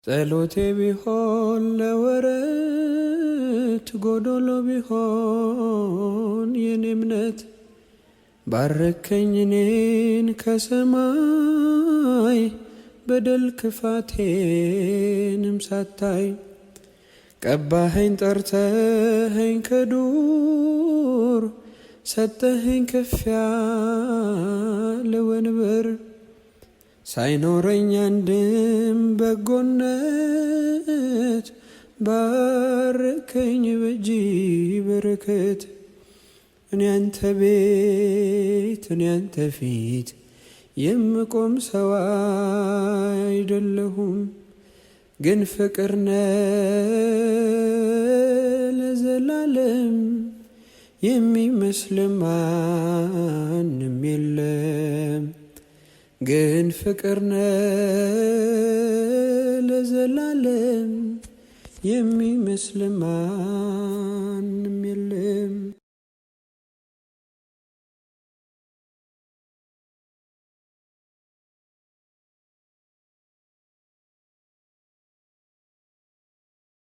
ጸሎቴ ቢሆን ለወረት ጎዶሎ ቢሆን የኔ እምነት፣ ባረከኝ እኔን ከሰማይ በደል ክፋቴንም ሳታይ። ቀባኸኝ ጠርተኸኝ ከዱር፣ ሰጠኸኝ ከፍ ያለ ወንበር፣ ሳይኖረኝ አንድም በጎነት ባረከኝ በእጅ በረከት። እኔ አንተ ቤት እኔ አንተ ፊት የምቆም ሰው አይደለሁም፣ ግን ፍቅር ነህ ለዘላለም፣ የሚመስል ማንም የለም። ግን ፍቅር ነህ ለዘላለም፣ የሚመስል ማንም የለም።